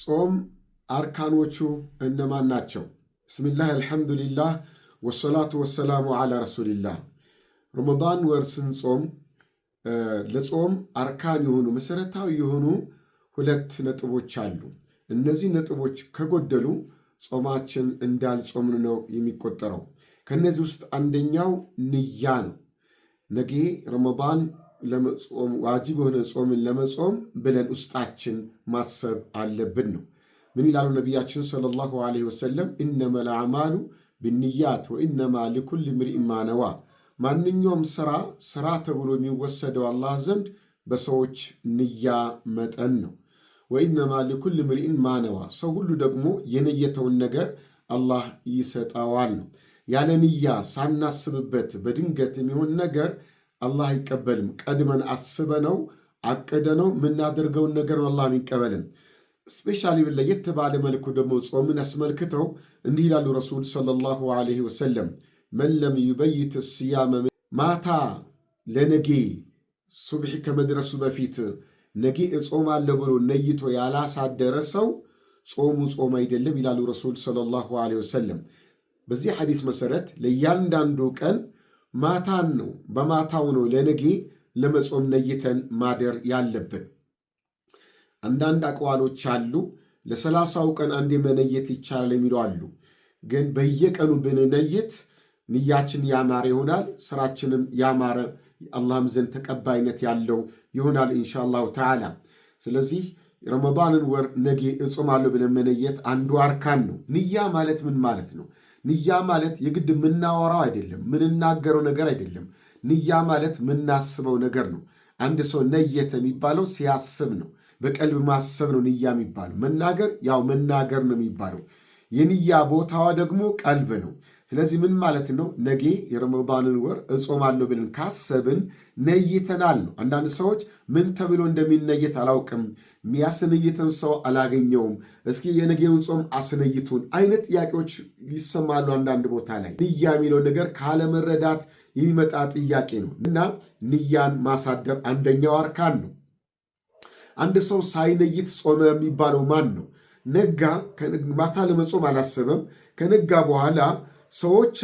ጾም አርካኖቹ እነማን ናቸው? بسم الله الحمد لله والصلاة والسلام على رسول الله። ረመዳን ወር ስንጾም ለጾም አርካን የሆኑ መሰረታዊ የሆኑ ሁለት ነጥቦች አሉ። እነዚህ ነጥቦች ከጎደሉ ጾማችን እንዳልጾምን ነው የሚቆጠረው። ከእነዚህ ውስጥ አንደኛው ንያ ነው። ነገ ረመዳን ለመጾም ዋጅብ የሆነ ጾምን ለመጾም ብለን ውስጣችን ማሰብ አለብን ነው። ምን ይላሉ ነቢያችን صلى الله عليه وسلم? إنما الأعمال بالنيات وإنما لكل امرئ ما نوى። ማንኛውም ስራ ስራ ተብሎ የሚወሰደው አላህ ዘንድ በሰዎች ንያ መጠን ነው። وإنما لكل امرئ ما نوى፣ ሰው ሁሉ ደግሞ የነየተውን ነገር አላህ ይሰጠዋል ነው። ያለ ንያ ሳናስብበት በድንገት የሚሆን ነገር አላህ አይቀበልም። ቀድመን አስበነው አቅደነው የምናደርገውን ነገር ነው አላህ የሚቀበልን። Specially ለየት ባለ መልኩ ደግሞ ጾምን አስመልክተው እንዲህ ይላሉ ረሱል صلى الله عليه وسلم من لم يبيت الصيام፣ ማታ ለነጌ ሱብሒ ከመድረሱ በፊት ነጌ እጾማለሁ ብሎ ነይቶ ያላሳደረ ሰው ጾሙ ጾም አይደለም ይላሉ ረሱል صلى الله عليه وسلم። በዚህ ሐዲስ መሰረት ለእያንዳንዱ ቀን ማታን ነው በማታው ነው ለነጌ ለመጾም ነይተን ማደር ያለብን። አንዳንድ አቅዋሎች አሉ ለ30ው ቀን አንዴ መነየት ይቻላል የሚሉ አሉ። ግን በየቀኑ ብንነይት ንያችን ያማረ ይሆናል፣ ስራችንም ያማረ አላህም ዘንድ ተቀባይነት ያለው ይሆናል إن شاء الله تعالى። ስለዚህ ረመዳንን ወር ነገ እጾማለሁ ብለን መነየት አንዱ አርካን ነው። ንያ ማለት ምን ማለት ነው? ንያ ማለት የግድ የምናወራው አይደለም፣ ምንናገረው ነገር አይደለም። ንያ ማለት ምናስበው ነገር ነው። አንድ ሰው ነየተ የሚባለው ሲያስብ ነው። በቀልብ ማሰብ ነው ንያ የሚባለው። መናገር ያው መናገር ነው የሚባለው። የንያ ቦታዋ ደግሞ ቀልብ ነው። ስለዚህ ምን ማለት ነው? ነገ የረመዳንን ወር እጾማለሁ ብለን ካሰብን ነይተናል ነው። አንዳንድ ሰዎች ምን ተብሎ እንደሚነየት አላውቅም፣ የሚያስነይተን ሰው አላገኘውም፣ እስኪ የነገውን ጾም አስነይቱን አይነት ጥያቄዎች ይሰማሉ። አንዳንድ ቦታ ላይ ንያ የሚለው ነገር ካለመረዳት የሚመጣ ጥያቄ ነው እና ንያን ማሳደር አንደኛው አርካን ነው። አንድ ሰው ሳይነይት ጾመ የሚባለው ማን ነው? ነጋ፣ ማታ ለመጾም አላሰበም። ከነጋ በኋላ ሰዎች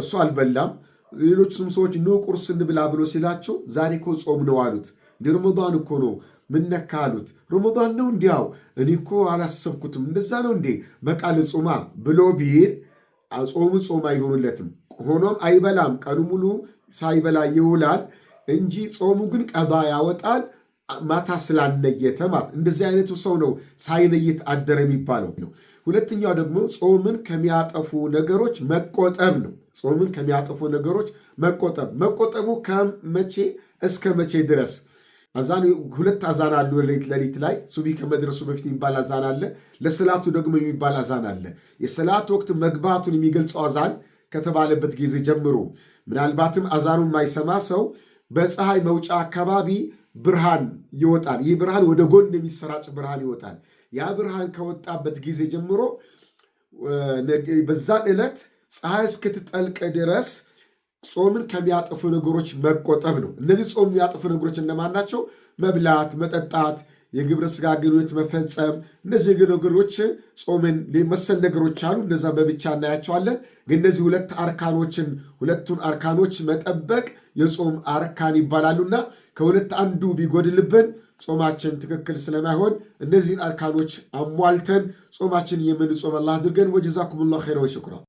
እሱ አልበላም፣ ሌሎችም ሰዎች ኑ ቁርስ እንብላ ብሎ ሲላቸው ዛሬ እኮ ጾም ነው አሉት። እንደ ረመዳን እኮ ነው ምነካ አሉት። ረመዳን ነው እንዲያው እኔ እኮ አላሰብኩትም፣ እንደዛ ነው እንዴ በቃ ልጹማ ብሎ ቢል ጾሙ ጾም አይሆኑለትም። ሆኖም አይበላም፣ ቀኑ ሙሉ ሳይበላ ይውላል እንጂ ጾሙ ግን ቀዳ ያወጣል። ማታ ስላልነየተ ማለት እንደዚህ አይነቱ ሰው ነው ሳይነይት አደረ የሚባለው ነው። ሁለተኛው ደግሞ ጾምን ከሚያጠፉ ነገሮች መቆጠብ ነው። ጾምን ከሚያጠፉ ነገሮች መቆጠብ። መቆጠቡ ከመቼ እስከ መቼ ድረስ? አዛን ሁለት አዛን አሉ። ሌሊት ሌሊት ላይ ሱቢ ከመድረሱ በፊት የሚባል አዛን አለ። ለሰላቱ ደግሞ የሚባል አዛን አለ። የሰላት ወቅት መግባቱን የሚገልጸው አዛን ከተባለበት ጊዜ ጀምሮ ምናልባትም አዛኑን የማይሰማ ሰው በፀሐይ መውጫ አካባቢ ብርሃን ይወጣል። ይህ ብርሃን ወደ ጎን የሚሰራጭ ብርሃን ይወጣል። ያ ብርሃን ከወጣበት ጊዜ ጀምሮ በዛን ዕለት ፀሐይ እስክትጠልቅ ድረስ ጾምን ከሚያጠፉ ነገሮች መቆጠብ ነው። እነዚህ ጾም የሚያጠፉ ነገሮች እነማን ናቸው? መብላት፣ መጠጣት፣ የግብረ ስጋ ግንኙነት መፈጸም፣ እነዚህ ነገሮች ጾምን መሰል ነገሮች አሉ። እነዛ በብቻ እናያቸዋለን። ግን እነዚህ ሁለት አርካኖችን ሁለቱን አርካኖች መጠበቅ የጾም አርካን ይባላሉና ከሁለት አንዱ ቢጎድልብን ጾማችን ትክክል ስለማይሆን እነዚህን አርካኖች አሟልተን ጾማችን የምንጾም አላህ አድርገን። وجزاكم الله خيرا وشكرا።